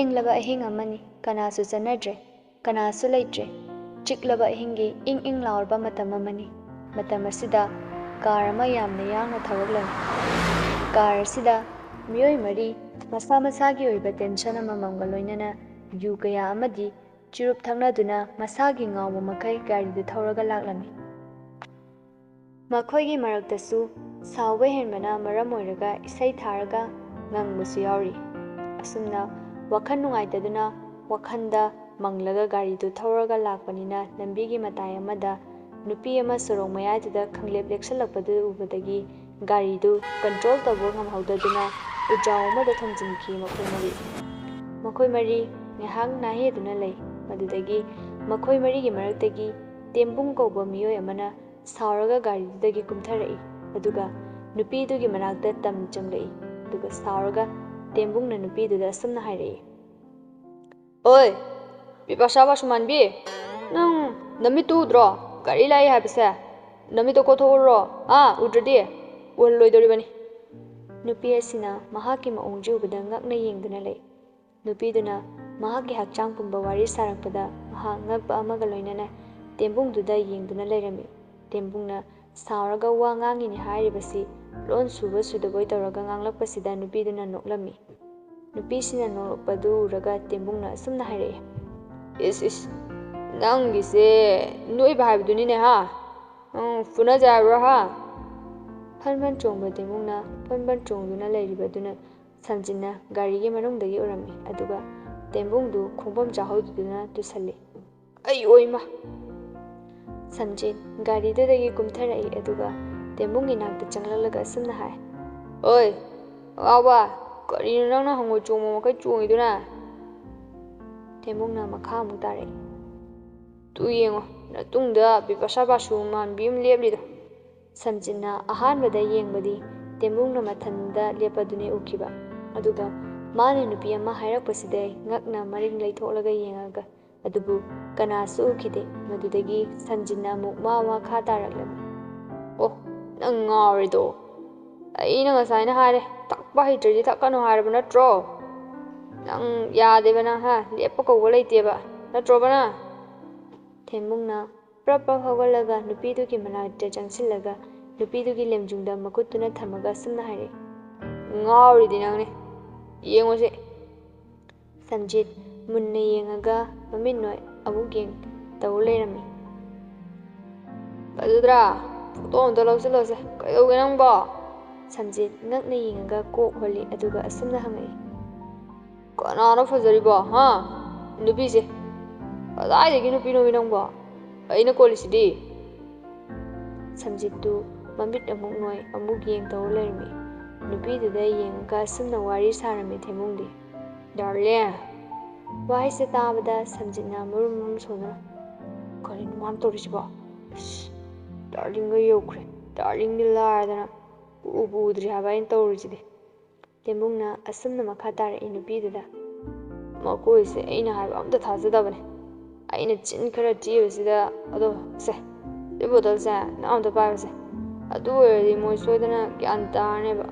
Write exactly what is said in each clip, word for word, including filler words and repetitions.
ꯏꯪꯂꯕ ꯑꯍꯤꯡ ꯑꯃꯅꯤ꯫ ꯀꯅꯥꯁꯨ ꯆꯠꯅꯗ꯭ꯔꯦ, ꯀꯅꯥꯁꯨ ꯂꯩꯇ꯭ꯔꯦ꯫ ꯆꯤꯛꯂꯕ ꯑꯍꯤꯡꯒꯤ ꯏꯪ ꯏꯪ ꯂꯥꯎꯔꯕ ꯃꯇꯝ ꯑꯃꯅꯤ꯫ ꯃꯇꯝ ꯑꯁꯤꯗ ꯀꯥꯔ ꯑꯃ ꯌꯥꯝꯅ ꯌꯥꯡꯅ ꯊꯧꯔꯛꯂꯝꯃꯤ꯫ ꯀꯥꯔ ꯑꯁꯤꯗ ꯃꯤꯑꯣꯏ ꯃꯔꯤ ꯃꯁꯥ ꯃꯁꯥꯒꯤ ꯑꯣꯏꯕ ꯇꯦꯟꯁꯟ ꯑꯃꯃꯝꯒ ꯂꯣꯏꯅꯅ ꯌꯨ ꯀꯌꯥ ꯑꯃꯗꯤ ꯆꯨꯔꯨꯞ ꯊꯛꯅꯗꯨꯅ ꯃꯁꯥꯒꯤ ꯉꯥꯎꯕ ꯃꯈꯩ ꯒꯥꯔꯤꯗꯨ ꯊꯧꯔꯒ ꯂꯥꯛꯂꯝꯃꯤ꯫ ꯃꯈꯣꯏꯒꯤ ꯃꯔꯛꯇꯁꯨ ꯁꯥꯎꯕ ꯍꯦꯟꯕꯅ ꯃꯔꯝ ꯑꯣꯏꯔꯒ ꯏꯁꯩ ꯊꯥꯔꯒ ꯉꯪꯕꯁꯨ ꯌꯥꯎꯔꯤ꯫ ꯑꯁꯨꯝꯅ ꯋꯥꯈꯜ ꯅꯨꯡꯉꯥꯏꯇꯗꯨꯅ ꯋꯥꯈꯜꯗ ꯃꯪꯂꯒ ꯒꯥꯔꯤꯗꯨ ꯊꯧꯔꯒ ꯂꯥꯛꯄꯅꯤꯅ ꯂꯝꯕꯤꯒꯤ ꯃꯇꯥꯏ ꯑꯃꯗ ꯅꯨꯄꯤ ꯑꯃ ꯁꯣꯔꯣꯛ ꯃꯌꯥꯏꯗꯨꯗ ꯈꯪꯂꯦꯞ ꯂꯦꯞꯁꯜꯂꯛꯄꯗꯨ ꯎꯕꯗꯒꯤ ꯒꯥꯔꯤꯗꯨ ꯀꯟꯇ꯭ꯔꯣꯜ ꯇꯧꯕ ꯉꯝꯍꯧꯗꯗꯨꯅ ꯎꯖꯥꯎ ꯑꯃꯗ ꯊꯣꯝꯖꯤꯟꯈꯤ ꯃꯈꯣꯏ ꯃꯔꯤ꯫ ꯃꯈꯣꯏ ꯃꯔꯤ ꯉꯥꯏꯍꯥꯛ ꯅꯥꯍꯦꯗꯨꯅ ꯂꯩ꯫ ꯃꯗꯨꯗꯒꯤ ꯃꯈꯣꯏ ꯃꯔꯤꯒꯤ ꯃꯔꯛꯇꯒꯤ ꯇꯦꯝꯕꯨꯡ ꯀꯧꯕ ꯃꯤꯑꯣꯏ ꯑꯃꯅ ꯁꯥꯎꯔꯒ ꯒꯥꯔꯤꯗꯨꯗꯒꯤ ꯀꯨꯝꯊꯔꯛꯏ꯫ ꯑꯗꯨꯒ ꯅꯨꯄꯤꯗꯨꯒꯤ ꯃꯅꯥꯛꯇ ꯇꯝ ꯆꯪꯂꯛꯏ꯫ ꯑꯗꯨꯒ ꯁꯥꯎꯔꯒ ꯇꯦꯝꯕꯨꯡꯅ ꯅꯨꯄꯤꯗꯨꯗ ꯑꯁꯨꯝꯅ ꯍꯥꯏꯔꯛꯏ, "ꯑꯣꯏ, ꯕꯤꯄꯥꯁꯥ ꯕꯥꯁꯨꯃꯥꯟꯕꯤ, ꯅꯪ ꯅꯃꯤꯠꯇꯨ ꯎꯗ꯭ꯔꯣ? ꯒꯥꯔꯤ ꯂꯥꯛꯏ ꯍꯥꯏꯕꯁꯦ꯫ ꯅꯃꯤꯠꯇꯣ ꯀꯣꯊꯣꯛꯎꯔꯣ꯫ ꯑꯥ, ꯎꯗ꯭ꯔꯗꯤ ꯎꯍꯜꯂꯣꯏꯗꯧꯔꯤꯕꯅꯤ꯫" ꯅꯨꯄꯤ ꯑꯁꯤꯅ ꯃꯍꯥꯛꯀꯤ ꯃꯑꯣꯡꯁꯤ ꯎꯕꯗ ꯉꯛꯅ ꯌꯦꯡꯗꯨꯅ ꯂꯩ꯫ ꯅꯨꯄꯤꯗꯨꯅ ꯃꯍꯥꯛꯀꯤ ꯍꯛꯆꯥꯡ ꯄꯨꯝꯕ ꯋꯥꯔꯤ ꯁꯥꯔꯛꯄꯗ ꯃꯍꯥꯛ ꯉꯛꯄ ꯑꯃꯒ ꯂꯣꯏꯅꯅ ꯇꯦꯝꯕꯨꯡꯗꯨꯗ ꯌꯦꯡꯗꯨꯅ ꯂꯩꯔꯝꯃꯤ꯫ ꯇꯦꯝꯕꯨꯡꯅ ꯁꯥꯎꯔꯒ ꯋꯥ ꯉꯥꯡꯉꯤꯅꯤ ꯍꯥꯏꯔꯤꯕꯁꯤ ꯂꯣꯟ ꯁꯨꯕ ꯁꯨꯗꯕꯣꯏ ꯇꯧꯔꯒ ꯉꯥꯡꯂꯛꯄꯁꯤꯗ ꯅꯨꯄꯤꯗꯨꯅ ꯅꯣꯛꯂꯝꯃꯤ꯫ ꯅꯨꯄꯤꯁꯤꯅ ꯅꯣꯛꯂꯛꯄꯗꯨ ꯎꯔꯒ ꯇꯦꯝꯕꯨꯡꯅ ꯑꯁꯨꯝꯅ ꯍꯥꯏꯔꯛꯏ, "ꯏꯁ, ꯏꯁ, ꯅꯪꯒꯤꯁꯦ ꯅꯣꯏꯕ ꯍꯥꯏꯕꯗꯨꯅꯤꯅꯦ ꯍꯥ? ꯎꯝ, ꯐꯨꯅꯖꯦ ꯍꯥꯏꯕ꯭ꯔꯣ ꯍꯥ?" ꯐꯟ ꯐꯟ ꯆꯣꯡꯕ ꯇꯦꯝꯕꯨꯡꯅ ꯐꯟ ꯐꯟ ꯆꯣꯡꯗꯨꯅ ꯂꯩꯔꯤꯕꯗꯨꯅ ꯁꯝꯖꯤꯟꯅ ꯒꯥꯔꯤꯒꯤ ꯃꯅꯨꯡꯗꯒꯤ ꯎꯔꯝꯃꯤ, ꯑꯗꯨꯒ ꯇꯦꯝꯕꯨꯡꯗꯨ ꯈꯣꯡꯐꯝ ꯆꯥꯍꯧꯗꯗꯨꯅ ꯇꯨꯁꯜꯂꯤ꯫ "ꯑꯩ ꯑꯣꯏꯃ!" ꯁꯝꯖꯤꯟ ꯒꯥꯔꯤꯗꯨꯗꯒꯤ ꯀꯨꯝꯊꯔꯛꯏ, ꯑꯗꯨꯒ ꯇꯦꯝꯕꯨꯡꯒꯤ ꯅꯥꯛꯇ ꯆꯪꯂꯛꯂꯒ ꯑꯁꯨꯝꯅ ꯍꯥꯏ, "ꯑꯣꯏ, ꯑꯉꯥꯎꯕ, ꯀꯔꯤꯅꯣ ꯅꯪꯅ ꯍꯪꯉꯣꯏ ꯆꯣꯡꯕ ꯃꯈꯩ ꯆꯣꯡꯉꯤꯗꯨꯅ?" ꯇꯦꯝꯕꯨꯡꯅ ꯃꯈꯥ ꯑꯃꯨꯛ ꯇꯥꯔꯛꯏ, "ꯇꯨ ꯌꯦꯡꯉꯣ, ꯅꯇꯨꯡꯗ ꯕꯤꯄꯥꯁꯥ ꯕꯥꯁꯨ ꯃꯥꯟꯕꯤ ꯑꯃ ꯂꯦꯞꯂꯤꯗꯣ꯫" ꯁꯝꯖꯤꯟꯅ ꯑꯍꯥꯟꯕꯗ ꯌꯦꯡꯕꯗꯤ ꯇꯦꯝꯕꯨꯡꯅ ꯃꯊꯟꯗ ꯂꯦꯞꯄꯗꯨꯅꯤ ꯎꯈꯤꯕ꯫ ꯑꯗꯨꯒ ꯃꯥꯅ ꯅꯨꯄꯤ ꯑꯃ ꯍꯥꯏꯔꯛꯄꯁꯤꯗ ꯉꯛꯅ ꯃꯔꯤꯡ ꯂꯩꯊꯣꯛꯂꯒ ꯌꯦꯡꯉꯒ, ꯑꯗꯨꯕꯨ ꯀꯅꯥꯁꯨ ꯎꯈꯤꯗꯦ꯫ ꯃꯗꯨꯗꯒꯤ ꯁꯝꯖꯤꯟꯅ ꯑꯃꯨꯛ ꯃꯥ ꯃꯈꯥ ꯇꯥꯔꯛꯂꯝꯃꯤ꯫ "ꯑꯣ, ꯅꯪ ꯉꯥꯎꯔꯦꯗꯣ꯫ ꯑꯩꯅ ꯉꯁꯥꯏꯅ ꯍꯥꯏꯔꯦ, ꯊꯛꯄ ꯍꯩꯇ꯭ꯔꯗꯤ ꯊꯛꯀꯅꯨ ꯍꯥꯏꯔꯕ ꯅꯠꯇ꯭ꯔꯣ?" ꯅꯪ ꯌꯥꯗꯦꯕ, ꯅꯪ, ꯍꯥ? ꯂꯦꯞꯄ ꯀꯧꯕ ꯂꯩꯇꯦꯕ, ꯅꯠꯇ꯭ꯔꯣꯕ ꯅꯪ? ꯊꯦꯝꯕꯨꯡꯅ ꯄ꯭ꯔꯞ ꯄ꯭ꯔꯞ ꯍꯧꯒꯠꯂꯒ ꯅꯨꯄꯤꯗꯨꯒꯤ ꯃꯅꯥꯛꯇ ꯆꯪꯁꯤꯜꯂꯒ ꯅꯨꯄꯤꯗꯨꯒꯤ ꯂꯦꯝꯖꯨꯝꯗ ꯃꯈꯨꯠꯇꯨꯅ ꯊꯝꯃꯒ ꯑꯁꯨꯝꯅ ꯍꯥꯏꯔꯛꯏ, "ꯉꯥꯎꯔꯤꯗꯤ ꯅꯪꯅꯦ꯫ ꯌꯦꯡꯉꯨꯁꯦ꯫" ꯁꯝꯖꯤꯠ ꯃꯨꯟꯅ ꯌꯦꯡꯉꯒ ꯃꯃꯤꯠ ꯅꯣꯏ ꯑꯃꯨꯛ ꯌꯦꯡ ꯇꯧ ꯂꯩꯔꯝꯃꯤ꯫ "ꯐꯖꯗ꯭ꯔꯥ? ꯐꯣꯇꯣ ꯑꯝꯇ ꯂꯧꯁꯤꯜꯂꯣꯁꯦ꯫ ꯀꯩꯗꯧꯒꯦ ꯅꯪꯕꯣ?" ꯁꯝꯖꯤꯠ ꯉꯛꯅ ꯌꯦꯡꯉꯒ ꯀꯣꯛ ꯍꯣꯜꯂꯤ, ꯑꯗꯨꯒ ꯑꯁꯨꯝꯅ ꯍꯪꯉꯛꯏ, "ꯀꯅꯥꯅꯣ ꯐꯖꯔꯤꯕꯣ, ꯍꯥ? ꯅꯨꯄꯤꯁꯦ? ꯀꯗꯥꯏꯗꯒꯤ ꯅꯨꯄꯤꯅꯣꯃꯤ ꯅꯪꯕꯣ? ꯑꯩꯅ ꯀꯣꯜꯂꯤꯁꯤꯗꯤ!" ꯁꯝꯖꯤꯠꯇꯨ ꯃꯃꯤꯠ ꯑꯃꯨꯛ ꯅꯣꯏ ꯑꯃꯨꯛ ꯌꯦꯡ ꯇꯧꯔ ꯂꯩꯔꯝꯃꯤ꯫ ꯅꯨꯄꯤꯗꯨꯗ ꯌꯦꯡꯉꯒ ꯑꯁꯨꯝꯅ ꯋꯥꯔꯤ ꯁꯥꯔꯝꯃꯤ ꯊꯦꯝꯕꯨꯡꯗꯤ꯫ "ꯗꯥꯔꯂꯤꯡ!" ꯋꯥꯍꯩꯁꯦ ꯇꯥꯕꯗ ꯁꯝꯖꯤꯠꯅ ꯃꯔꯨꯝ ꯃꯔꯨꯝ ꯁꯣꯟꯗꯨꯅ, "ꯀꯔꯤꯅꯣ ꯃꯥꯅ ꯇꯧꯔꯤꯁꯤꯕꯣ? ꯑꯁ, ꯗꯥꯔꯂꯤꯡꯒ ꯌꯧꯈ꯭ꯔꯦ꯫ ꯗꯥꯔꯂꯤꯡꯗꯤ ꯂꯥꯏꯔꯗꯅ ꯎꯕꯨ ꯎꯗ꯭ꯔꯤ ꯍꯥꯏꯕ ꯑꯩꯅ ꯇꯧꯔꯤꯁꯤꯗꯤ꯫" ꯊꯦꯝꯕꯨꯡꯅ ꯑꯁꯨꯝꯅ ꯃꯈꯥ ꯇꯥꯔꯛꯏ ꯅꯨꯄꯤꯗꯨꯗ, "ꯃꯈꯣꯏꯁꯦ ꯑꯩꯅ ꯍꯥꯏꯕ ꯑꯝꯇ ꯊꯥꯖꯗꯕꯅꯦ꯫ ꯑꯩꯅ ꯆꯤꯟ ꯈꯔ ꯊꯤꯕꯁꯤꯗ, ꯑꯗꯣ, ꯁꯦ, ꯁꯤ ꯕꯣꯇꯜꯁꯦ ꯅꯪ ꯑꯝꯇ ꯄꯥꯏꯌꯨꯁꯦ꯫ ꯑꯗꯨ ꯑꯣꯏꯔꯗꯤ ꯃꯣꯏ ꯁꯣꯏꯗꯅ ꯒ꯭ꯌꯥꯟ ꯇꯥꯔꯅꯦꯕ꯫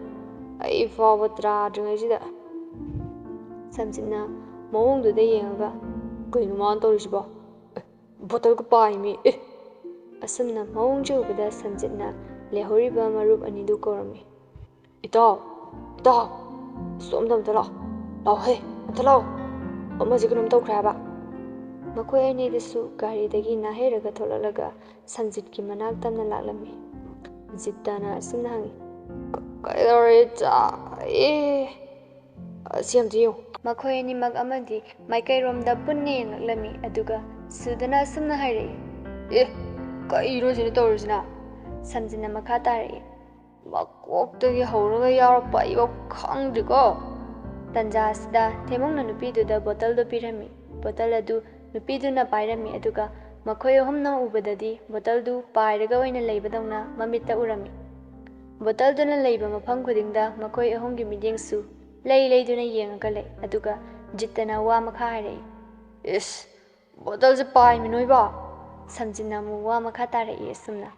ꯑꯩ ꯐꯥꯎꯕ ꯇꯥꯗ꯭ꯔꯤꯉꯩꯁꯤꯗ꯫" ꯁꯝꯖꯤꯠꯅ ꯃꯑꯣꯡꯗꯨꯗ ꯌꯦꯡꯉꯒ, "ꯀꯩꯅꯣ ꯃꯥꯅ ꯇꯧꯔꯤꯁꯤꯕꯣ? ꯑꯦ, ꯕꯣꯇꯜꯒ ꯄꯥꯏꯃꯤ, ꯑꯦ!" ꯑꯁꯨꯝꯅ ꯃꯑꯣꯡꯁꯦ ꯎꯕꯗ ꯁꯝꯖꯤꯠꯅ ꯂꯩꯍꯧꯔꯤꯕ ꯃꯔꯨꯞ ꯑꯅꯤꯗꯨ ꯀꯧꯔꯝꯃꯤ꯫ "ꯏꯇꯥꯎ, ꯏꯇꯥꯎ, ꯁꯣꯝꯗ ꯑꯝꯇ ꯂꯥꯛꯑꯣ꯫ ꯂꯥꯛꯑꯣꯍꯦ, ꯑꯝꯇ ꯂꯥꯛꯑꯣ꯫ ꯑꯃꯁꯦ ꯀꯩꯅꯣꯝ ꯇꯧꯈ꯭ꯔꯦ ꯍꯥꯏꯕ꯫" ꯃꯈꯣꯏ ꯑꯅꯤꯗꯨꯁꯨ ꯒꯥꯔꯤꯗꯒꯤ ꯅꯥꯍꯩꯔꯒ ꯊꯣꯛꯂꯛꯂꯒ ꯁꯝꯖꯤꯠꯀꯤ ꯃꯅꯥꯛ ꯇꯝꯅ ꯂꯥꯛꯂꯝꯃꯤ꯫ ꯖꯤꯠꯇꯅ ꯑꯁꯨꯝꯅ ꯍꯪꯉꯤ, "ꯀ-, ꯀꯩꯗꯧꯔꯦ, ꯏꯆꯥ? ꯑꯦ, ꯑꯁꯤ ꯑꯝꯇ ꯌꯦꯡꯉꯨ꯫" ꯃꯈꯣꯏ ꯑꯅꯤꯃꯛ ꯑꯃꯗꯤ ꯃꯥꯏꯀꯩꯔꯣꯝꯗ ꯄꯨꯟꯅ ꯌꯦꯡꯂꯛꯂꯝꯃꯤ, ꯑꯗꯨꯒ ꯁꯨꯗꯅ ꯑꯁꯨꯝꯅ ꯍꯥꯏꯔꯛꯏ, "ꯑꯦ, ꯀꯩꯅꯣ ꯁꯤꯅ ꯇꯧꯔꯤꯁꯤꯅ?" ꯁꯝꯖꯤꯠꯅ ꯃꯈꯥ ꯇꯥꯔꯛꯏ, "ꯃꯀꯣꯛꯇꯒꯤ ꯍꯧꯔꯒ ꯌꯥꯎꯔꯛꯄ ꯑꯩꯐꯥꯎ ꯈꯪꯗ꯭ꯔꯤꯀꯣ꯫" ꯇꯟꯖꯥ ꯑꯁꯤꯗ ꯊꯦꯝꯕꯨꯡꯅ ꯅꯨꯄꯤꯗꯨꯗ ꯕꯣꯇꯜꯗꯨ ꯄꯤꯔꯝꯃꯤ꯫ ꯕꯣꯇꯜ ꯑꯗꯨ ꯅꯨꯄꯤꯗꯨꯅ ꯄꯥꯏꯔꯝꯃꯤ, ꯑꯗꯨꯒ ꯃꯈꯣꯏ ꯑꯍꯨꯝꯅ ꯎꯕꯗꯗꯤ ꯕꯣꯇꯜꯗꯨ ꯄꯥꯏꯔꯒ ꯑꯣꯏꯅ ꯂꯩꯕꯗꯧꯅ ꯃꯃꯤꯠꯇ ꯎꯔꯝꯃꯤ꯫ ꯕꯣꯇꯜꯗꯨꯅ ꯂꯩꯕ ꯃꯐꯝ ꯈꯨꯗꯤꯡꯗ ꯃꯈꯣꯏ ꯑꯍꯨꯝꯒꯤ ꯃꯤꯠꯌꯦꯡꯁꯨ ꯂꯩ ꯂꯩꯗꯨꯅ ꯌꯦꯡꯉꯒ ꯂꯩ, ꯑꯗꯨꯒ ꯖꯤꯠꯇꯅ ꯋꯥ ꯃꯈꯥ ꯍꯥꯏꯔꯛꯏ, "ꯏꯁ, ꯕꯣꯇꯜꯁꯦ ꯄꯥꯏꯃꯤ ꯅꯣꯏꯕꯣ?" ꯁꯝꯖꯤꯠꯅ ꯑꯃꯨꯛ ꯋꯥ ꯃꯈꯥ ꯇꯥꯔꯛꯏ ꯑꯁꯨꯝꯅ,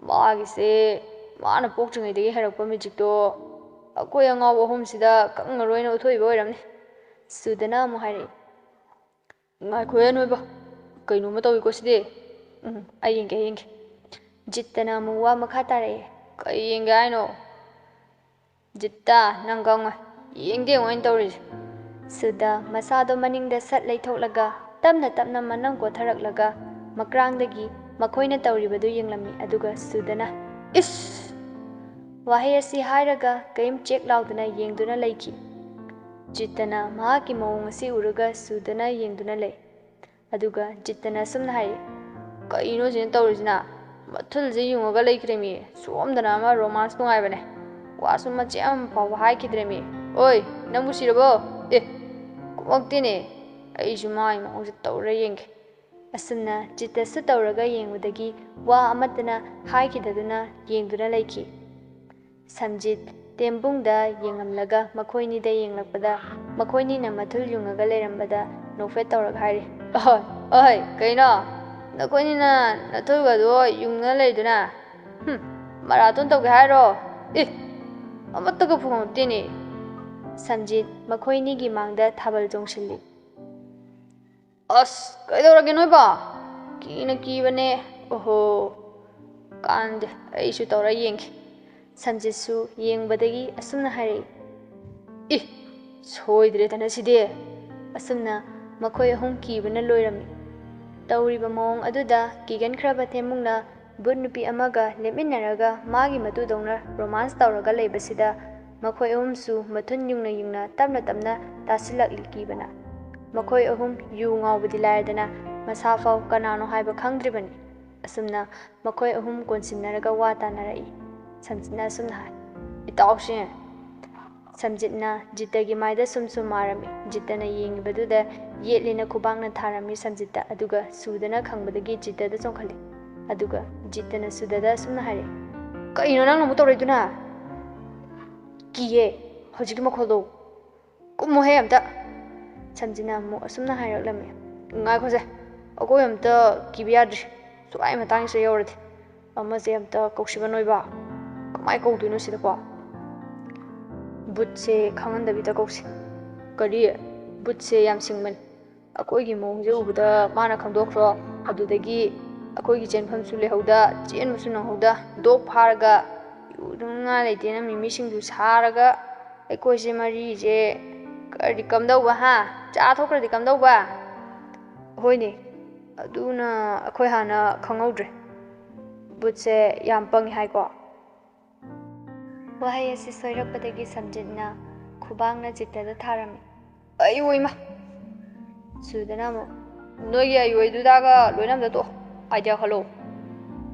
"ꯃꯥꯒꯤꯁꯦ, ꯃꯥꯅ ꯄꯣꯛꯇ꯭ꯔꯤꯉꯩꯗꯒꯤ ꯍꯩꯔꯛꯄ ꯃꯦꯖꯤꯛꯇꯣ ꯑꯩꯈꯣꯏ ꯑꯉꯥꯎꯕ ꯑꯍꯨꯝꯁꯤꯗ ꯈꯪꯉꯔꯣꯏꯅ ꯎꯠꯊꯣꯛꯏꯕ ꯑꯣꯏꯔꯝꯅꯤ꯫ ꯁꯨꯗꯅ ꯑꯃꯨꯛ ꯍꯥꯏꯔꯛꯏ, "ꯉꯥꯏꯈꯣꯍꯦ ꯅꯣꯏꯕ, ꯀꯩꯅꯣꯝꯃ ꯇꯧꯏꯀꯣ ꯁꯤꯗꯤ꯫ ꯎꯝ, ꯑꯩ ꯌꯦꯡꯒꯦ, ꯑꯩ ꯌꯦꯡꯒꯦ꯫" ꯖꯤꯠꯇꯅ ꯑꯃꯨꯛ ꯋꯥ ꯃꯈꯥ ꯇꯥꯔꯛꯑꯦ, "ꯀꯩ ꯌꯦꯡꯒꯦ ꯍꯥꯏꯅꯣ?" "ꯖꯤꯠꯇ, ꯅꯪ ꯈꯪꯉꯣꯏ꯫ ꯌꯦꯡꯗꯦ ꯌꯦꯡꯉꯣ ꯑꯩꯅ ꯇꯧꯔꯤꯁꯦ꯫" ꯁꯨꯗ ꯃꯁꯥꯗꯣ ꯃꯅꯤꯡꯗ ꯁꯠ ꯂꯩꯊꯣꯛꯂꯒ ꯇꯞꯅ ꯇꯞꯅ ꯃꯅꯪ ꯀꯣꯊꯔꯛꯂꯒ ꯃꯀ꯭ꯔꯥꯡꯗꯒꯤ ꯃꯈꯣꯏꯅ ꯇꯧꯔꯤꯕꯗꯨ ꯌꯦꯡꯂꯝꯃꯤ꯫ ꯑꯗꯨꯒ ꯁꯨꯗꯅ, "ꯏꯁ!" ꯋꯥꯍꯩ ꯑꯁꯤ ꯍꯥꯏꯔꯒ ꯀꯔꯤꯝ ꯆꯦꯛ ꯂꯥꯎꯗꯅ ꯌꯦꯡꯗꯨꯅ ꯂꯩꯈꯤ꯫ ꯖꯤꯠꯇꯅ ꯃꯍꯥꯛꯀꯤ ꯃꯑꯣꯡ ꯑꯁꯤ ꯎꯔꯒ ꯁꯨꯗꯅ ꯌꯦꯡꯗꯨꯅ ꯂꯩ꯫ ꯑꯗꯨꯒ ꯖꯤꯠꯇꯅ ꯑꯁꯨꯝꯅ ꯍꯥꯏꯔꯤ, "ꯀꯩꯅꯣ ꯁꯤꯅ ꯇꯧꯔꯤꯁꯤꯅ? ꯃꯊꯨꯜꯁꯦ ꯌꯨꯡꯉꯒ ꯂꯩꯈ꯭ꯔꯦꯃꯤ꯫ ꯁꯣꯝꯗꯅ ꯑꯃ ꯔꯣꯃꯥꯟꯁ ꯅꯨꯡꯉꯥꯏꯕꯅꯦ꯫ ꯋꯥꯁꯨ ꯃꯆꯦꯠ ꯑꯃ ꯐꯥꯎꯕ ꯍꯥꯏꯈꯤꯗ꯭ꯔꯦꯃꯤ꯫ ꯑꯣꯏ, ꯅꯪꯕꯨ ꯁꯤꯔꯕꯣ? ꯑꯦ, ꯀꯨꯝꯃꯛꯇꯦꯅꯦ꯫ ꯑꯩꯁꯨ ꯃꯥꯒꯤ ꯃꯑꯣꯡꯁꯦ ꯇꯧꯔ ꯌꯦꯡꯒꯦ꯫" ꯑꯁꯨꯝꯅ ꯖꯤꯠꯇꯁꯨ ꯇꯧꯔꯒ ꯌꯦꯡꯕꯗꯒꯤ ꯋꯥ ꯑꯃꯠꯇꯅ ꯍꯥꯏꯈꯤꯗꯗꯨꯅ ꯌꯦꯡꯗꯨꯅ ꯂꯩꯈꯤ꯫ ꯁꯝꯖꯤꯠ ꯇꯦꯝꯕꯨꯡꯗ ꯌꯦꯡꯂꯝꯂꯒ ꯃꯈꯣꯏꯅꯤꯗ ꯌꯦꯡꯂꯛꯄꯗ ꯃꯈꯣꯏꯅꯤꯅ ꯃꯊꯨꯜ ꯌꯨꯡꯉꯒ ꯂꯩꯔꯝꯕꯗ ꯅꯣꯛꯐꯦꯠ ꯇꯧꯔꯒ ꯍꯥꯏꯔꯤ, "ꯑꯍꯣꯏ, ꯑꯍꯣꯏ, ꯀꯩꯅꯣ? ꯅꯈꯣꯏꯅꯤꯅ ꯅꯊꯨꯜꯒꯗꯣ ꯌꯨꯡꯅ ꯂꯩꯗꯨꯅ? ꯍꯨꯝ, ꯃꯔꯥꯊꯣꯟ ꯇꯧꯒꯦ ꯍꯥꯏꯔꯣ? ꯑꯦ, ꯑꯃꯠꯇꯒ ꯐꯪꯉꯛꯇꯦꯅꯦ꯫" ꯁꯝꯖꯤꯠ ꯃꯈꯣꯏꯅꯤꯒꯤ ꯃꯥꯡꯗ ꯊꯥꯕꯜ ꯆꯣꯡꯁꯤꯜꯂꯤ꯫ "ꯑꯁ, ꯀꯩꯗꯧꯔꯒꯦ ꯅꯣꯏꯕꯣ? ꯀꯤꯅ ꯀꯤꯕꯅꯦ꯫ ꯑꯣꯍꯣ, ꯀꯥꯟꯗꯦ, ꯑꯩꯁꯨ ꯇꯧꯔ ꯌꯦꯡꯒꯦ꯫" ꯁꯝꯖꯤꯠꯁꯨ ꯌꯦꯡꯕꯗꯒꯤ ꯑꯁꯨꯝꯅ ꯍꯥꯏꯔꯛꯏ, "ꯏ, ꯁꯣꯏꯗ꯭ꯔꯦꯗꯅ ꯁꯤꯗꯤ!" ꯑꯁꯨꯝꯅ ꯃꯈꯣꯏ ꯑꯍꯨꯝ ꯀꯤꯕꯅ ꯂꯣꯏꯔꯝꯃꯤ꯫ ꯇꯧꯔꯤꯕ ꯃꯑꯣꯡ ꯑꯗꯨꯗ ꯀꯤꯒꯟꯈ꯭ꯔꯕ ꯊꯦꯝꯕꯨꯡꯅ ꯚꯨꯠ ꯅꯨꯄꯤ ꯑꯃꯒ ꯂꯦꯞꯃꯤꯟꯅꯔꯒ ꯃꯥꯒꯤ ꯃꯇꯨꯗꯧꯅ ꯔꯣꯃꯥꯟꯁ ꯇꯧꯔꯒ ꯂꯩꯕꯁꯤꯗ ꯃꯈꯣꯏ ꯑꯍꯨꯝꯁꯨ ꯃꯊꯨꯟ ꯌꯨꯡꯅ ꯌꯨꯡꯅ ꯇꯞꯅ ꯇꯞꯅ ꯇꯥꯁꯤꯜꯂꯛꯂꯤ ꯀꯤꯕꯅ꯫ ꯃꯈꯣꯏ ꯑꯍꯨꯝ ꯌꯨ ꯉꯥꯎꯕꯗꯤ ꯂꯥꯏꯔꯗꯅ ꯃꯁꯥ ꯐꯥꯎ ꯀꯅꯥꯅꯣ ꯍꯥꯏꯕ ꯈꯪꯗ꯭ꯔꯤꯕꯅꯤ꯫ ꯑꯁꯨꯝꯅ ꯃꯈꯣꯏ ꯑꯍꯨꯝ ꯀꯣꯟꯁꯤꯟꯅꯔꯒ ꯋꯥ ꯇꯥꯅꯔꯛꯏ꯫ ꯁꯝꯖꯤꯠꯅ ꯑꯁꯨꯝꯅ ꯍꯥꯏ, "ꯏꯇꯥꯎꯁꯦ!" ꯁꯝꯖꯤꯠꯅ ꯖꯤꯠꯇꯒꯤ ꯃꯥꯏꯗ ꯁꯨꯝ ꯁꯨꯝ ꯃꯥꯔꯝꯃꯤ꯫ ꯖꯤꯠꯇꯅ ꯌꯦꯡꯉꯤꯕꯗꯨꯗ ꯌꯦꯠꯂꯦꯅ ꯈꯨꯕꯥꯛꯅ ꯊꯥꯔꯝꯃꯤ ꯁꯝꯖꯤꯠꯇ꯫ ꯑꯗꯨꯒ ꯁꯨꯗꯅ ꯈꯪꯕꯗꯒꯤ ꯖꯤꯠꯇꯗ ꯆꯣꯡꯈꯠꯂꯤ꯫ ꯑꯗꯨꯒ ꯖꯤꯠꯇꯅ ꯁꯨꯗꯗ ꯑꯁꯨꯝꯅ ꯍꯥꯏꯔꯛꯏ, "ꯀꯩꯅꯣ ꯅꯪꯅ ꯑꯃꯨꯛ ꯇꯧꯔꯛꯏꯗꯨꯅ?" "ꯀꯤꯌꯦ ꯍꯧꯖꯤꯛꯀꯤ ꯃꯈꯣꯜꯗꯣ꯫ ꯀꯨꯝꯃꯣꯍꯦ ꯑꯝꯇ꯫" ꯁꯝꯖꯤꯠꯅ ꯑꯃꯨꯛ ꯑꯁꯨꯝꯅ ꯍꯥꯏꯔꯛꯂꯝꯃꯤ, "ꯉꯥꯏꯈꯣꯁꯦ, ꯑꯩꯈꯣꯏ ꯑꯝꯇ ꯀꯤꯕ ꯌꯥꯗ꯭ꯔꯤ꯫ ꯁ꯭ꯋꯥꯏ ꯃꯇꯥꯡꯁꯤꯗ ꯌꯧꯔꯗꯤ ꯑꯃꯁꯦ ꯑꯝꯇ ꯀꯧꯁꯤꯕ ꯅꯣꯏꯕ꯫ ꯀꯃꯥꯏ ꯀꯧꯗꯣꯏꯅꯣ ꯁꯤꯗꯀꯣ? ꯚꯨꯠꯁꯦ ꯈꯪꯍꯟꯗꯕꯤꯗ ꯀꯧꯁꯤ꯫" "ꯀꯔꯤ?" ꯕꯨꯠꯁꯦ ꯌꯥꯝ ꯁꯤꯡꯕꯅꯤ꯫ ꯑꯩꯈꯣꯏꯒꯤ ꯃꯑꯣꯡꯁꯦ ꯎꯕꯗ ꯃꯥꯅ ꯈꯪꯗꯣꯛꯈ꯭ꯔꯣ꯫ ꯑꯗꯨꯗꯒꯤ ꯑꯩꯈꯣꯏꯒꯤ ꯆꯦꯟꯐꯝꯁꯨ ꯂꯩꯍꯧꯗ, ꯆꯦꯟꯕꯁꯨ ꯅꯪꯍꯧꯗ, ꯗꯣꯛ ꯐꯥꯔꯒ ꯏꯔꯨꯅꯉꯥꯏ ꯂꯩꯇꯦꯅ ꯃꯤꯃꯤꯁꯤꯡꯁꯨ ꯁꯥꯔꯒ ꯑꯩꯈꯣꯏꯁꯦ ꯃꯔꯤꯁꯦ ꯈꯔꯗꯤ ꯀꯝꯗꯧꯕ, ꯍꯥ? ꯆꯥ ꯊꯣꯛꯈ꯭ꯔꯗꯤ ꯀꯝꯗꯧꯕ? ꯍꯣꯏꯅꯦ, ꯑꯗꯨꯅ ꯑꯩꯈꯣꯏ ꯍꯥꯟꯅ ꯈꯪꯍꯧꯗ꯭ꯔꯦ꯫ ꯕꯨꯠꯁꯦ ꯌꯥꯝ ꯄꯪꯉꯤ ꯍꯥꯏꯀꯣ꯫ ꯋꯥꯍꯩ ꯑꯁꯤ ꯁꯣꯏꯔꯛꯄꯗꯒꯤ ꯁꯝꯖꯤꯠꯅ ꯈꯨꯕꯥꯡꯅ ꯖꯤꯠꯇꯗ ꯊꯥꯔꯝꯃꯤ꯫ ꯑꯩ ꯑꯣꯏꯃ! ꯁꯨꯗꯅ ꯑꯃꯨꯛ, "ꯅꯣꯏꯒꯤ ꯑꯩ ꯑꯣꯏꯗꯨꯗꯥꯒ ꯂꯣꯏꯅ ꯑꯝꯇ ꯇꯣꯛꯑꯣ, ꯑꯥꯏꯗꯤꯌꯥ ꯈꯜꯂꯣ꯫"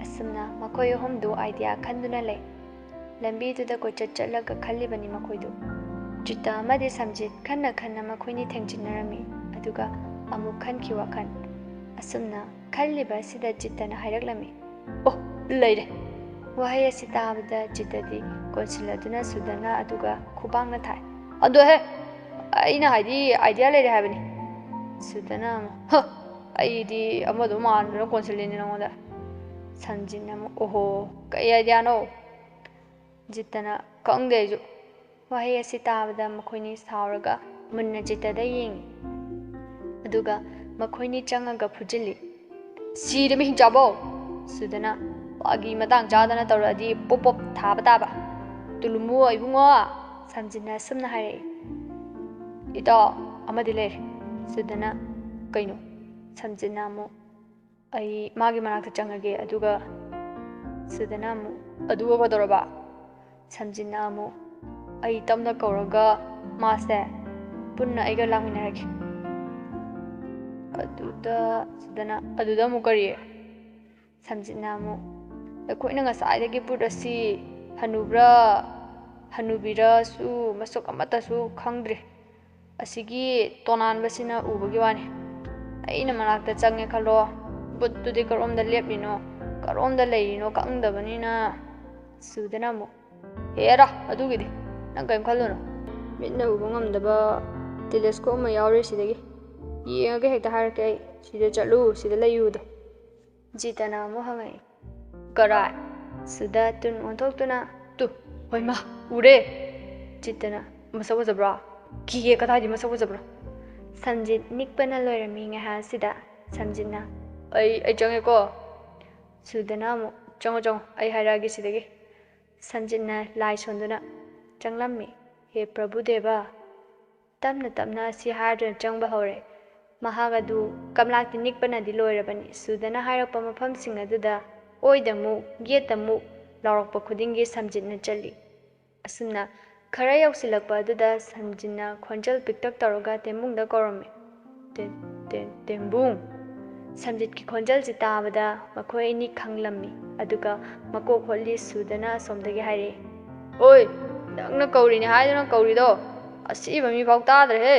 ꯑꯁꯨꯝꯅ ꯃꯈꯣꯏ ꯑꯍꯨꯝꯗꯨ ꯑꯥꯏꯗꯤꯌꯥ ꯈꯟꯗꯨꯅ ꯂꯩ꯫ ꯂꯝꯕꯤꯗꯨꯗ ꯀꯣꯏꯆꯠ ꯆꯠꯂꯒ ꯈꯜꯂꯤꯕꯅꯤ ꯃꯈꯣꯏꯗꯨ꯫ ꯖꯤꯠꯇ ꯑꯃꯗꯤ ꯁꯝꯖꯤꯠ ꯈꯟꯅ ꯈꯟꯅ ꯃꯈꯣꯏꯅꯤ ꯊꯦꯡꯖꯤꯟꯅꯔꯝꯃꯤ, ꯑꯗꯨꯒ ꯑꯃꯨꯛ ꯈꯟꯈꯤ ꯋꯥꯈꯜ꯫ ꯑꯁꯨꯝꯅ ꯈꯜꯂꯤꯕ ꯑꯁꯤꯗ ꯖꯤꯠꯇꯅ ꯍꯥꯏꯔꯛꯂꯝꯃꯤ꯫ "ꯑꯣ, ꯂꯩꯔꯦ!" ꯋꯥꯍꯩ ꯑꯁꯤ ꯇꯥꯕꯗ ꯖꯤꯠꯇꯗꯤ ꯀꯣꯟꯁꯤꯜꯂꯗꯨꯅ ꯁꯨꯗꯅ ꯑꯗꯨꯒ ꯈꯨꯕꯥꯡꯅ ꯊꯥꯏ꯫ "ꯑꯗꯣꯍꯦ, ꯑꯩꯅ ꯍꯥꯏꯗꯤ ꯑꯥꯏꯗꯤꯌꯥ ꯂꯩꯔꯦ ꯍꯥꯏꯕꯅꯤ꯫" ꯁꯨꯗꯅ ꯑꯃꯨꯛ, "ꯍ! ꯑꯩꯗꯤ ꯑꯃꯗꯣ ꯃꯥꯟꯗꯅ ꯀꯣꯟꯁꯤꯜꯂꯤꯅꯦ ꯅꯉꯣꯟꯗ꯫" ꯁꯝꯖꯤꯠꯅ ꯑꯃꯨꯛ, "ꯑꯣꯍꯣ, ꯀꯩ ꯑꯥꯏꯗꯤꯌꯥꯅꯣ?" ꯖꯤꯠꯇꯅ, "ꯈꯪꯗꯦ ꯑꯩꯁꯨ꯫" ꯋꯥꯍꯩ ꯑꯁꯤ ꯇꯥꯕꯗ ꯃꯈꯣꯏꯅꯤ ꯁꯥꯎꯔꯒ ꯃꯨꯟꯅ ꯖꯤꯠꯇꯗ ꯌꯦꯡꯉꯤ꯫ ꯑꯗꯨꯒ ꯃꯈꯣꯏꯅꯤ ꯆꯪꯉꯒ ꯐꯨꯖꯤꯜꯂꯤ꯫ "ꯁꯤꯔꯦ ꯃꯤꯍꯤꯡ ꯆꯥꯕꯧ!" ꯁꯨꯗꯅ, "ꯋꯥꯒꯤ ꯃꯇꯥꯡ ꯆꯥꯗꯅ ꯇꯧꯔꯛꯑꯗꯤ ꯄꯣꯞ ꯄꯣꯞ ꯊꯥꯕ ꯇꯥꯕ꯫ ꯇꯨꯂꯨꯝꯃꯨ ꯏꯕꯨꯡꯉꯣ!" ꯁꯝꯖꯤꯠꯅ ꯑꯁꯨꯝꯅ ꯍꯥꯏꯔꯛꯏ꯫ "ꯏꯇꯥꯎ, ꯑꯃꯗꯤ ꯂꯩꯔꯦ꯫" ꯁꯨꯗꯅ, "ꯀꯩꯅꯣ?" ꯁꯝꯖꯤꯠꯅ ꯑꯃꯨꯛ, "ꯑꯩ ꯃꯥꯒꯤ ꯃꯅꯥꯛꯇ ꯆꯪꯉꯒꯦ, ꯑꯗꯨꯒ..." ꯁꯨꯗꯅ ꯑꯃꯨꯛ, "ꯑꯗꯨꯒ ꯀꯩꯗꯧꯔꯕ?" ꯁꯝꯖꯤꯠꯅ ꯑꯃꯨꯛ, "ꯑꯩ ꯇꯞꯅ ꯀꯧꯔꯒ ꯃꯥꯁꯦ ꯄꯨꯟꯅ ꯑꯩꯒ ꯂꯥꯛꯃꯤꯟꯅꯔꯒꯦ꯫" ꯑꯗꯨꯗ ꯁꯨꯗꯅ, "ꯑꯗꯨꯗ ꯑꯃꯨꯛ ꯀꯔꯤ?" ꯁꯝꯖꯤꯠꯅ ꯑꯃꯨꯛ, "ꯑꯩꯈꯣꯏꯅ ꯉꯁꯥꯏꯗꯒꯤ ꯕꯨꯠ ꯑꯁꯤ ꯍꯅꯨꯕ꯭ꯔꯥ ꯍꯅꯨꯕꯤꯔꯁꯨ ꯃꯁꯛ ꯑꯃꯠꯇꯁꯨ ꯈꯪꯗ꯭ꯔꯤ꯫ ꯑꯁꯤꯒꯤ ꯇꯣꯅꯥꯟꯕꯁꯤꯅ ꯎꯕꯒꯤ ꯋꯥꯅꯤ꯫ ꯑꯩꯅ ꯃꯅꯥꯛꯇ ꯆꯪꯉꯦ ꯈꯜꯂꯣ, ꯕꯨꯠꯇꯨꯗꯤ ꯀꯔꯣꯝꯗ ꯂꯦꯞꯂꯤꯅꯣ, ꯀꯔꯣꯝꯗ ꯂꯩꯔꯤꯅꯣ ꯈꯪꯗꯕꯅꯤꯅ꯫" ꯁꯨꯗꯅ ꯑꯃꯨꯛ, "ꯍꯦꯔꯥ, ꯑꯗꯨꯒꯤꯗꯤ ꯅꯪ ꯀꯔꯤꯝ ꯈꯜꯂꯨꯅꯨ꯫ ꯃꯤꯠꯅ ꯎꯕ ꯉꯝꯗꯕ ꯇꯦꯂꯦꯁꯀꯣꯞ ꯑꯃ ꯌꯥꯎꯔꯤ ꯁꯤꯗꯒꯤ꯫ ꯌꯦꯡꯉꯒ ꯍꯦꯛꯇ ꯍꯥꯏꯔꯛꯀꯦ ꯑꯩ, ꯁꯤꯗ ꯆꯠꯂꯨ, ꯁꯤꯗ ꯂꯩꯌꯨꯗꯣ꯫" ꯖꯤꯠꯇꯅ ꯑꯃꯨꯛ ꯍꯪꯉꯛꯏ, "ꯀꯔꯥꯏ?" ꯁꯨꯗ ꯇꯨꯟ ꯑꯣꯟꯊꯣꯛꯇꯨꯅ, "ꯇꯨ, ꯍꯣꯏꯃ, ꯎꯔꯦ!" ꯖꯤꯠꯇꯅ, "ꯃꯁꯛ ꯐꯖꯕ꯭ꯔꯣ?" "ꯀꯤꯌꯦ, ꯀꯗꯥꯏꯗꯤ ꯃꯁꯛ ꯐꯖꯕ꯭ꯔꯣ?" ꯁꯝꯖꯤꯠ ꯅꯤꯛꯄꯅ ꯂꯣꯏꯔꯝꯃꯤ ꯉꯥꯏꯍꯥꯛ ꯑꯁꯤꯗ꯫ ꯁꯝꯖꯤꯠꯅ, "ꯑꯩ ꯑꯩ ꯆꯪꯉꯦꯀꯣ꯫" ꯁꯨꯗꯅ ꯑꯃꯨꯛ, "ꯆꯪꯉꯣ ꯆꯪꯉꯣ, ꯑꯩ ꯍꯥꯏꯔꯛꯑꯒꯦ ꯁꯤꯗꯒꯤ꯫" ꯁꯝꯖꯤꯠꯅ ꯂꯥꯏ ꯁꯣꯟꯗꯨꯅ ꯆꯪꯂꯝꯃꯤ꯫ "ꯍꯦ ꯄ꯭ꯔꯚꯨꯗꯦꯕ!" ꯇꯞꯅ ꯇꯞꯅ ꯑꯁꯤ ꯍꯥꯏꯗꯨꯅ ꯆꯪꯕ ꯍꯧꯔꯦ꯫ ꯃꯍꯥꯛ ꯑꯗꯨ ꯀꯝꯂꯥꯛꯇꯤ ꯅꯤꯛꯄꯅꯗꯤ ꯂꯣꯏꯔꯕꯅꯤ꯫ ꯁꯨꯗꯅ ꯍꯥꯏꯔꯛꯄ ꯃꯐꯝꯁꯤꯡ ꯑꯗꯨꯗ ꯑꯣꯏꯗ ꯑꯃꯨꯛ, ꯌꯦꯠꯇ ꯑꯃꯨꯛ ꯂꯥꯎꯔꯛꯄ ꯈꯨꯗꯤꯡꯒꯤ ꯁꯝꯖꯤꯠꯅ ꯆꯠꯂꯤ꯫ ꯑꯁꯨꯝꯅ ꯈꯔ ꯌꯧꯁꯤꯜꯂꯛꯄ ꯑꯗꯨꯗ ꯁꯝꯖꯤꯠꯅ ꯈꯣꯟꯖꯦꯜ ꯄꯤꯛꯇꯛ ꯇꯧꯔꯒ ꯇꯦꯝꯕꯨꯡꯗ ꯀꯧꯔꯝꯃꯤ꯫ "ꯇꯦ-, ꯇꯦ-, ꯇꯦꯝꯕꯨꯡ!" ꯁꯝꯖꯤꯠꯀꯤ ꯈꯣꯟꯖꯦꯜꯁꯤ ꯇꯥꯕꯗ ꯃꯈꯣꯏ ꯑꯅꯤ ꯈꯪꯂꯝꯃꯤ꯫ ꯑꯗꯨꯒ ꯃꯀꯣꯛ ꯍꯣꯠꯂꯤ ꯁꯨꯗꯅ ꯑꯁꯣꯝꯗꯒꯤ ꯍꯥꯏꯔꯛꯏ, "ꯑꯣꯏ, ꯅꯪꯅ ꯀꯧꯔꯤꯅꯦ ꯍꯥꯏꯗꯨꯅ ꯀꯧꯔꯤꯗꯣ ꯑꯁꯤꯕ ꯃꯤꯐꯥꯎ ꯇꯥꯗ꯭ꯔꯦꯍꯦ!"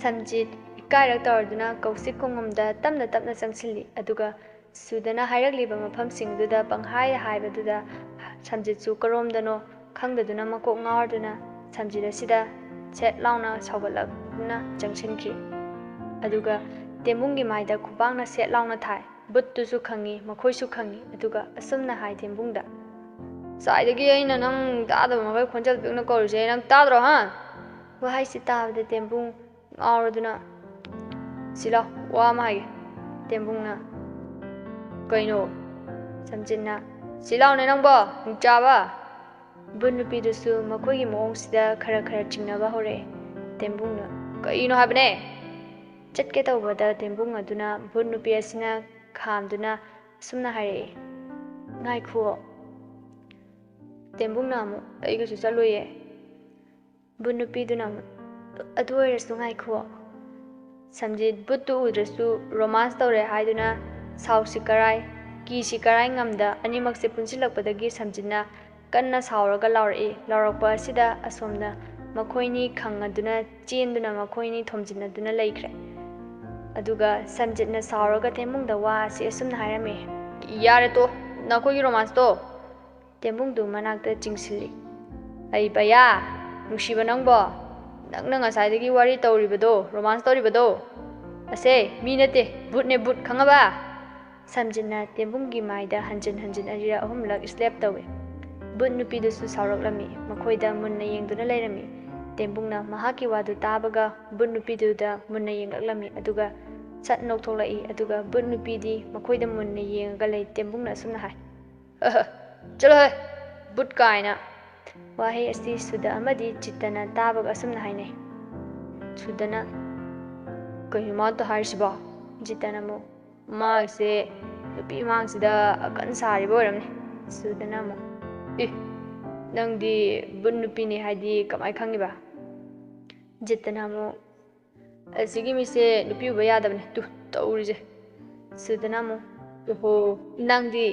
ꯁꯝꯖꯤꯠ ꯏꯀꯥꯏꯔꯛ ꯇꯧꯔꯗꯨꯅ ꯀꯧꯁꯤꯛ ꯈꯣꯡꯉꯝꯗ ꯇꯞꯅ ꯇꯞꯅ ꯆꯪꯁꯤꯜꯂꯤ꯫ ꯑꯗꯨꯒ ꯁꯨꯗꯅ ꯍꯥꯏꯔꯛꯂꯤꯕ ꯃꯐꯝꯁꯤꯡꯗꯨꯗ ꯄꯪꯍꯥꯏ ꯍꯥꯏꯕꯗꯨꯗ ꯁꯝꯖꯤꯠꯁꯨ ꯀꯔꯣꯝꯗꯅꯣ ꯈꯪꯗꯗꯨꯅ ꯃꯀꯣꯛ ꯉꯥꯎꯔꯗꯨꯅ ꯁꯝꯖꯤꯠ ꯑꯁꯤꯗ ꯁꯦꯠ ꯂꯥꯎꯅ ꯁꯥꯎꯒꯠꯂꯛꯇꯨꯅ ꯆꯪꯁꯤꯟꯈꯤ꯫ ꯑꯗꯨꯒ ꯇꯦꯝꯕꯨꯡꯒꯤ ꯃꯥꯏꯗ ꯈꯨꯕꯥꯛꯅ ꯁꯦꯠ ꯂꯥꯎꯅ ꯊꯥꯏ꯫ ꯕꯨꯠꯇꯨꯁꯨ ꯈꯪꯉꯤ, ꯃꯈꯣꯏꯁꯨ ꯈꯪꯉꯤ꯫ ꯑꯗꯨꯒ ꯑꯁꯨꯝꯅ ꯍꯥꯏ ꯇꯦꯝꯕꯨꯡꯗ, "ꯉꯁꯥꯏꯗꯒꯤ ꯑꯩꯅ ꯅꯪ ꯇꯥꯗꯕ ꯃꯈꯩ ꯈꯣꯟꯖꯦꯜ ꯄꯤꯛꯅ ꯀꯧꯔꯤꯁꯦ ꯅꯪ ꯇꯥꯗ꯭ꯔꯣ, ꯍꯥ?" ꯋꯥꯍꯩꯁꯤ ꯇꯥꯕꯗ ꯇꯦꯝꯕꯨꯡ ꯉꯥꯎꯔꯗꯨꯅ, "ꯁꯤ ꯂꯥꯎ, ꯋꯥ ꯑꯃ ꯍꯥꯏꯒꯦ꯫" ꯇꯦꯝꯕꯨꯡꯅ, "ꯀꯩꯅꯣ?" ꯁꯝꯖꯤꯠꯅ, "ꯁꯤ ꯂꯥꯎꯅꯦ ꯅꯪꯕꯣ, ꯍꯤꯡꯆꯥꯕ!" ꯕꯨꯠ ꯅꯨꯄꯤꯗꯨꯁꯨ ꯃꯈꯣꯏꯒꯤ ꯃꯑꯣꯡꯁꯤꯗ ꯈꯔ ꯈꯔ ꯆꯤꯡꯅꯕ ꯍꯧꯔꯛꯑꯦ꯫ ꯇꯦꯝꯕꯨꯡꯅ, "ꯀꯩꯅꯣ ꯍꯥꯏꯕꯅꯦ?" ꯆꯠꯀꯦ ꯇꯧꯕꯗ ꯇꯦꯝꯕꯨꯡ ꯑꯗꯨꯅ ꯕꯨꯠ ꯅꯨꯄꯤ ꯑꯁꯤꯅ ꯈꯥꯝꯗꯨꯅ ꯑꯁꯨꯝꯅ ꯍꯥꯏꯔꯛꯏ, "ꯉꯥꯏꯈꯨꯑꯣ꯫" ꯇꯦꯝꯕꯨꯡꯅ ꯑꯃꯨꯛ, "ꯑꯩꯒꯁꯨ ꯆꯠꯂꯣꯏꯌꯦ꯫" ꯕꯨꯠ ꯅꯨꯄꯤꯗꯨꯅ ꯑꯃꯨꯛ, "ꯑꯗꯨ ꯑꯣꯏꯔꯁꯨ ꯉꯥꯏꯈꯨꯑꯣ꯫" ꯁꯝꯖꯤꯠ ꯕꯨꯠꯇꯨ ꯎꯗ꯭ꯔꯁꯨ ꯔꯣꯃꯥꯟꯁ ꯇꯧꯔꯦ ꯍꯥꯏꯗꯨꯅ ꯁꯥꯎꯁꯤ ꯀꯔꯥꯏ, ꯀꯤꯁꯤ ꯀꯔꯥꯏ ꯉꯝꯗ ꯑꯅꯤꯃꯛꯁꯦ ꯄꯨꯟꯁꯤꯜꯂꯛꯄꯗꯒꯤ ꯁꯝꯖꯤꯠꯅ ꯀꯟꯅ ꯁꯥꯎꯔꯒ ꯂꯥꯎꯔꯛꯏ꯫ ꯂꯥꯎꯔꯛꯄ ꯑꯁꯤꯗ ꯑꯁꯣꯝꯗ ꯃꯈꯣꯏꯅꯤ ꯈꯪꯉꯗꯨꯅ ꯆꯦꯟꯗꯨꯅ ꯃꯈꯣꯏꯅꯤ ꯊꯣꯝꯖꯤꯟꯅꯗꯨꯅ ꯂꯩꯈ꯭ꯔꯦ꯫ ꯑꯗꯨꯒ ꯁꯝꯖꯤꯠꯅ ꯁꯥꯎꯔꯒ ꯇꯦꯝꯕꯨꯡꯗ ꯋꯥ ꯑꯁꯤ ꯑꯁꯨꯝꯅ ꯍꯥꯏꯔꯝꯃꯤ, "ꯌꯥꯔꯦ ꯇꯣ, ꯅꯈꯣꯏꯒꯤ ꯔꯣꯃꯥꯟꯁꯇꯣ!" ꯇꯦꯝꯕꯨꯡꯗꯨ ꯃꯅꯥꯛꯇ ꯆꯤꯡꯁꯤꯜꯂꯤ꯫ "ꯑꯩ ꯕꯌꯥ, ꯅꯨꯡꯁꯤꯕ ꯅꯪꯕꯣ, ꯅꯪꯅ ꯉꯁꯥꯏꯗꯒꯤ ꯋꯥꯔꯤ ꯇꯧꯔꯤꯕꯗꯣ, ꯔꯣꯃꯥꯟꯁ ꯇꯧꯔꯤꯕꯗꯣ, ꯑꯁꯦ ꯃꯤ ꯅꯠꯇꯦ, ꯕꯨꯠꯅꯦ ꯕꯨꯠ, ꯈꯪꯉꯕ?" ꯁꯝꯖꯤꯠꯅ ꯇꯦꯝꯕꯨꯡꯒꯤ ꯃꯥꯏꯗ ꯍꯟꯖꯤꯟ ꯍꯟꯖꯤꯟ ꯑꯅꯤꯔꯛ ꯑꯍꯨꯝꯂꯛ ꯁ꯭ꯂꯦꯞ ꯇꯧꯏ꯫ ꯕꯨꯠ ꯅꯨꯄꯤꯗꯨꯁꯨ ꯁꯥꯎꯔꯛꯂꯝꯃꯤ, ꯃꯈꯣꯏꯗ ꯃꯨꯟꯅ ꯌꯦꯡꯗꯨꯅ ꯂꯩꯔꯝꯃꯤ꯫ ꯇꯦꯝꯕꯨꯡꯅ ꯃꯍꯥꯛꯀꯤ ꯋꯥꯗꯨ ꯇꯥꯕꯒ ꯚꯨꯠ ꯅꯨꯄꯤꯗꯨꯗ ꯃꯨꯟꯅ ꯌꯦꯡꯂꯛꯂꯝꯃꯤ, ꯑꯗꯨꯒ ꯁꯠ ꯅꯣꯛꯊꯣꯛꯂꯛꯏ꯫ ꯑꯗꯨꯒ ꯚꯨꯠ ꯅꯨꯄꯤꯗꯤ ꯃꯈꯣꯏꯗ ꯃꯨꯟꯅ ꯌꯦꯡꯉꯒ ꯂꯩ꯫ ꯇꯦꯝꯕꯨꯡꯅ ꯑꯁꯨꯝꯅ ꯍꯥꯏ, "ꯆꯠꯂꯣꯍꯦ, ꯚꯨꯠ ꯀꯥꯏꯅ!" ꯋꯥꯍꯩ ꯑꯁꯤ ꯁꯨꯗ ꯑꯃꯗꯤ ꯆꯤꯠꯇꯅ ꯇꯥꯕꯒ ꯑꯁꯨꯝꯅ ꯍꯥꯏꯅꯩ꯫ ꯁꯨꯗꯅ, "ꯀꯩꯅꯣ ꯃꯥꯅ ꯍꯥꯏꯔꯤꯁꯤꯕꯣ?" ꯆꯤꯠꯇꯅ ꯑꯃꯨꯛ, "ꯃꯥꯒꯤꯁꯦ ꯅꯨꯄꯤ ꯃꯥꯡꯁꯤꯗ ꯑꯀꯟ ꯁꯥꯔꯤꯕ ꯑꯣꯏꯔꯝꯅꯤ꯫" ꯁꯨꯗꯅ ꯑꯃꯨꯛ, "ꯑꯦ, ꯅꯪꯗꯤ ꯚꯨꯠ ꯅꯨꯄꯤꯅꯤ ꯍꯥꯏꯗꯤ ꯀꯃꯥꯏ ꯈꯪꯉꯤꯕ?" ꯖꯤꯠꯇꯅ ꯑꯃꯨꯛ, "ꯑꯁꯤꯒꯤ ꯃꯤꯁꯦ ꯅꯨꯄꯤ ꯎꯕ ꯌꯥꯗꯕꯅꯦ, ꯇꯨ ꯇꯧꯔꯤꯁꯦ꯫" ꯁꯨꯗꯅ ꯑꯃꯨꯛ, "ꯑꯣꯍꯣ, ꯅꯪꯗꯤ?"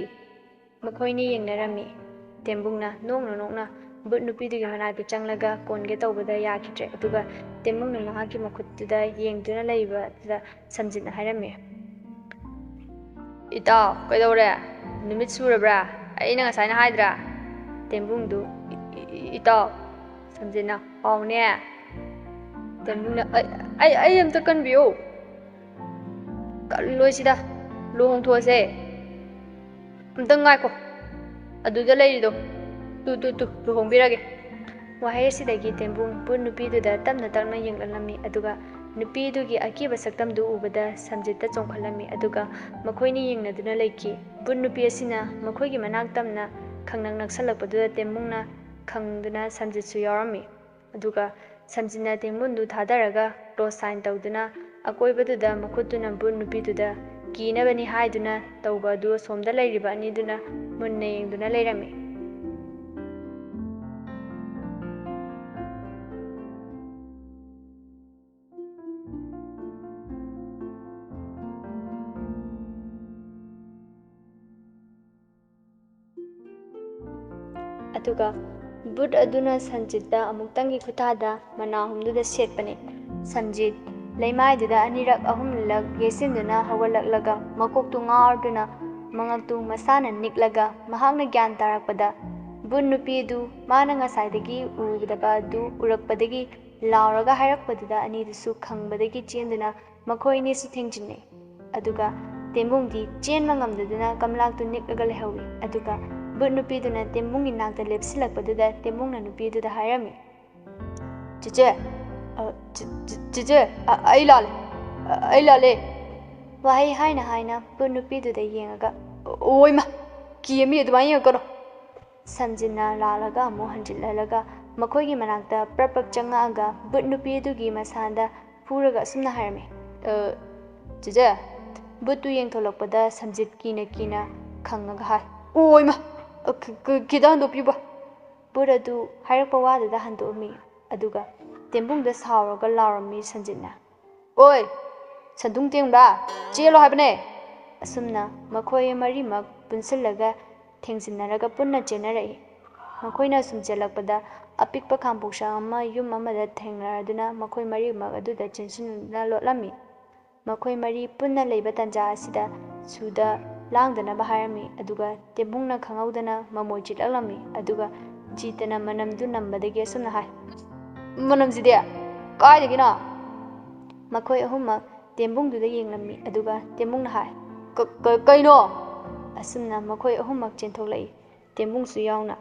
ꯃꯈꯣꯏꯅꯤ ꯌꯦꯡꯅꯔꯝꯃꯤ꯫ ꯇꯦꯝꯕꯨꯡꯅ ꯅꯣꯛꯅ ꯅꯣꯛꯅ ꯚꯨꯠ ꯅꯨꯄꯤꯗꯨꯒꯤ ꯃꯅꯥꯛꯇ ꯆꯪꯂꯒ ꯀꯣꯟꯒꯦ ꯇꯧꯕꯗ ꯌꯥꯈꯤꯗ꯭ꯔꯦ, ꯑꯗꯨꯒ ꯇꯦꯝꯕꯨꯡꯅ ꯃꯍꯥꯛꯀꯤ ꯃꯈꯨꯠꯇꯨꯗ ꯌꯦꯡꯗꯨꯅ ꯂꯩꯕꯗꯨꯗ ꯁꯝꯖꯤꯠꯅ ꯍꯥꯏꯔꯝꯃꯤ, "ꯏꯇꯥꯎ, ꯀꯩꯗꯧꯔꯦ? ꯅꯨꯃꯤꯠ ꯁꯨꯔꯕ꯭ꯔꯥ? ꯑꯩꯅ ꯉꯁꯥꯏꯅ ꯍꯥꯏꯗ꯭ꯔꯥ?" ꯇꯦꯝꯕꯨꯡꯗꯨ, "ꯏ-, ꯏ-, ꯏꯇꯥꯎ꯫" ꯁꯝꯖꯤꯠꯅ, "ꯍꯥꯎꯅꯦ꯫" ꯇꯦꯝꯕꯨꯡꯅ, "ꯑꯩ, ꯑꯩ, ꯑꯩ ꯑꯝꯇ ꯀꯟꯕꯤꯌꯨ꯫" "ꯀꯜꯂꯣꯏꯁꯤꯗ, ꯂꯨꯍꯣꯡꯊꯣꯛꯑꯁꯦ꯫" "ꯑꯝꯇꯪ ꯉꯥꯏꯈꯣ, ꯑꯗꯨꯗ ꯂꯩꯔꯤꯗꯣ, ꯇꯨ, ꯇꯨ, ꯇꯨ, ꯂꯨꯍꯣꯡꯕꯤꯔꯒꯦ꯫" ꯋꯥꯍꯩ ꯑꯁꯤꯗꯒꯤ ꯇꯦꯝꯕꯨꯡ ꯚꯨꯠ ꯅꯨꯄꯤꯗꯨꯗ ꯇꯞꯅ ꯇꯞꯅ ꯌꯦꯡꯂꯛꯂꯝꯃꯤ, ꯑꯗꯨꯒ ꯅꯨꯄꯤꯗꯨꯒꯤ ꯑꯀꯤꯕ ꯁꯛꯇꯝꯗꯨ ꯎꯕꯗ ꯁꯝꯖꯤꯠꯇ ꯆꯣꯡꯈꯠꯂꯝꯃꯤ, ꯑꯗꯨꯒ ꯃꯈꯣꯏꯅꯤ ꯌꯦꯡꯅꯗꯨꯅ ꯂꯩꯈꯤ꯫ ꯚꯨꯠ ꯅꯨꯄꯤ ꯑꯁꯤꯅ ꯃꯈꯣꯏꯒꯤ ꯃꯅꯥꯛ ꯇꯝꯅ ꯈꯪꯅꯛ ꯅꯛꯁꯜꯂꯛꯄꯗꯨꯗ ꯇꯦꯝꯕꯨꯡꯅ ꯈꯪꯗꯨꯅ ꯁꯝꯖꯤꯠꯁꯨ ꯌꯥꯎꯔꯝꯃꯤ꯫ ꯑꯗꯨꯒ ꯁꯝꯖꯤꯠꯅ ꯇꯦꯡꯒꯨꯟꯗꯨ ꯊꯥꯗꯔꯒ ꯀ꯭ꯔꯣꯁ ꯁꯥꯏꯟ ꯇꯧꯗꯨꯅ ꯑꯀꯣꯏꯕꯗꯨꯗ ꯃꯈꯨꯠꯇꯨꯅ ꯚꯨꯠ ꯅꯨꯄꯤꯗꯨꯗ ꯀꯤꯅꯕꯅꯤ ꯍꯥꯏꯗꯨꯅ ꯇꯧꯕ ꯑꯗꯨ ꯑꯁꯣꯝꯗ ꯂꯩꯔꯤꯕ ꯑꯅꯤꯗꯨꯅ ꯃꯨꯟꯅ ꯌꯦꯡꯗꯨꯅ ꯂꯩꯔꯝꯃꯤ꯫ ꯑꯗꯨꯒ ꯚꯨꯠ ꯑꯗꯨꯅ ꯁꯟꯖꯤꯠꯇ ꯑꯃꯨꯛꯇꯪꯒꯤ ꯈꯨꯠꯊꯥꯗ ꯃꯅꯥ ꯑꯍꯨꯝꯗꯨꯗ ꯁꯦꯠꯄꯅꯤ꯫ ꯁꯟꯖꯤꯠ ꯂꯩꯃꯥꯏꯗꯨꯗ ꯑꯅꯤꯔꯛ ꯑꯍꯨꯝꯂꯛ ꯌꯩꯁꯤꯟꯗꯨꯅ ꯍꯧꯒꯠꯂꯛꯂꯒ ꯃꯀꯣꯛꯇꯨ ꯉꯥꯎꯗꯨꯅ ꯃꯉꯛꯇꯨ ꯃꯁꯥꯅ ꯅꯤꯛꯂꯒ ꯃꯍꯥꯛꯅ ꯒ꯭ꯌꯥꯟ ꯇꯥꯔꯛꯄꯗ ꯚꯨꯠ ꯅꯨꯄꯤꯗꯨ ꯃꯥꯅ ꯉꯁꯥꯏꯗꯒꯤ ꯎꯗꯕ ꯑꯗꯨ ꯎꯔꯛꯄꯗꯒꯤ ꯂꯥꯎꯔꯒ ꯍꯥꯏꯔꯛꯄꯗꯨꯗ ꯑꯅꯤꯗꯨꯁꯨ ꯈꯪꯕꯗꯒꯤ ꯆꯦꯟꯗꯨꯅ ꯃꯈꯣꯏ ꯑꯅꯤꯁꯨ ꯊꯦꯡꯖꯤꯟꯅꯩ꯫ ꯑꯗꯨꯒ ꯇꯦꯝꯕꯨꯡꯗꯤ ꯆꯦꯟꯕ ꯉꯝꯗꯗꯨꯅ ꯀꯝꯂꯥꯛꯇꯨ ꯅꯤꯛꯂꯒ ꯂꯩꯍꯧꯏ꯫ ꯑꯗꯨꯒ ꯚꯨꯠ ꯅꯨꯄꯤꯗꯨꯅ ꯇꯦꯝꯕꯨꯡꯒꯤ ꯅꯥꯛꯇ ꯂꯦꯞꯁꯤꯜꯂꯛꯄꯗꯨꯗ ꯇꯦꯝꯕꯨꯡꯅ ꯅꯨꯄꯤꯗꯨꯗ ꯍꯥꯏꯔꯝꯃꯤ, "ꯆꯦꯆꯦ, ꯑ, ꯆꯦ-, ꯆꯦ-, ꯆꯦꯆꯦ, ꯑ, ꯑꯩ ꯂꯥꯜꯂꯦ, ꯑ, ꯑꯩ ꯂꯥꯜꯂꯦ"꯫ ꯋꯥꯍꯩ ꯍꯥꯏꯅ ꯍꯥꯏꯅ ꯚꯨꯠ ꯅꯨꯄꯤꯗꯨꯗ ꯌꯦꯡꯉꯒ, "ꯑꯣꯏꯃ, ꯀꯤ ꯑꯃꯤ ꯑꯗꯨꯃꯥꯏꯅ ꯌꯦꯡꯉꯛꯀꯅꯣ"꯫ ꯁꯝꯖꯤꯠꯅ ꯂꯥꯛꯂꯒ ꯑꯃꯨꯛ ꯍꯟꯖꯤꯜꯍꯜꯂꯒ ꯃꯈꯣꯏꯒꯤ ꯃꯅꯥꯛꯇ ꯄ꯭ꯔꯞ ꯄ꯭ꯔꯞ ꯆꯪꯉꯛꯑꯒ ꯚꯨꯠ ꯅꯨꯄꯤ ꯑꯗꯨꯒꯤ ꯃꯁꯥꯗ ꯐꯨꯔꯒ ꯑꯁꯨꯝꯅ ꯍꯥꯏꯔꯝꯃꯤ, "ꯑ, ꯆꯦꯆꯦ"꯫ ꯚꯨꯠꯇꯨ ꯌꯦꯡꯊꯣꯛꯂꯛꯄꯗ ꯁꯝꯖꯤꯠ ꯀꯤꯅ ꯀꯤꯅ ꯈꯪꯉꯒ ꯍꯥꯏ, "ꯑꯣꯏꯃ, ꯑ, ꯈ-, ꯈ-, ꯈꯤꯇ ꯍꯟꯗꯣꯛꯄꯤꯕ"꯫ ꯚꯨꯠ ꯑꯗꯨ ꯍꯥꯏꯔꯛꯄ ꯋꯥꯗꯨꯗ ꯍꯟꯗꯣꯛꯑꯝꯃꯤ꯫ ꯑꯗꯨꯒ ꯇꯦꯝꯕꯨꯡꯗ ꯁꯥꯎꯔꯒ ꯂꯥꯎꯔꯝꯃꯤ ꯁꯟꯖꯤꯠꯅ, "ꯑꯣꯏ, ꯁꯟꯗꯨꯡ ꯇꯦꯡꯕ꯭ꯔꯥ? ꯆꯦꯜꯂꯣ ꯍꯥꯏꯕꯅꯦ!" ꯑꯁꯨꯝꯅ ꯃꯈꯣꯏ ꯃꯔꯤꯃꯛ ꯄꯨꯟꯁꯤꯜꯂꯒ ꯊꯦꯡꯖꯤꯟꯅꯔꯒ ꯄꯨꯟꯅ ꯆꯦꯟꯅꯔꯛꯏ꯫ ꯃꯈꯣꯏꯅ ꯁꯨꯝ ꯆꯦꯜꯂꯛꯄꯗ ꯑꯄꯤꯛꯄ ꯈꯥꯝꯄꯣꯛꯁꯪ ꯑꯃ ꯌꯨꯝ ꯑꯃꯗ ꯊꯦꯡꯅꯔꯗꯨꯅ ꯃꯈꯣꯏ ꯃꯔꯤꯃꯛ ꯑꯗꯨꯗ ꯆꯦꯟꯁꯤꯟꯗꯨꯅ ꯂꯣꯠꯂꯝꯃꯤ꯫ ꯃꯈꯣꯏ ꯃꯔꯤ ꯄꯨꯟꯅ ꯂꯩꯕ ꯇꯟꯖꯥ ꯑꯁꯤꯗ ꯁꯨꯗ ꯂꯥꯡꯗꯅꯕ ꯍꯥꯏꯔꯝꯃꯤ꯫ ꯑꯗꯨꯒ ꯇꯦꯝꯕꯨꯡꯅ ꯈꯪꯍꯧꯗꯅ ꯃꯃꯣꯏ ꯆꯤꯠꯂꯛꯂꯝꯃꯤ꯫ ꯑꯗꯨꯒ ꯖꯤꯠꯇꯅ ꯃꯅꯝꯗꯨ ꯅꯝꯕꯗꯒꯤ ꯑꯁꯨꯝꯅ ꯍꯥꯏ, "ꯃꯅꯝꯁꯤꯗꯤ ꯀꯥꯏꯗꯒꯤꯅꯣ?" ꯃꯈꯣꯏ ꯑꯍꯨꯝꯃꯛ ꯇꯦꯝꯕꯨꯡꯗꯨꯗ ꯌꯦꯡꯂꯝꯃꯤ꯫ ꯑꯗꯨꯒ ꯇꯦꯝꯕꯨꯡꯅ ꯍꯥꯏ, "ꯀ-, ꯀ-, ꯀꯩꯅꯣ?" ꯑꯁꯨꯝꯅ ꯃꯈꯣꯏ ꯑꯍꯨꯝꯃꯛ ꯆꯦꯟꯊꯣꯛꯂꯛꯏ, ꯇꯦꯝꯕꯨꯡꯁꯨ ꯌꯥꯎꯅ꯫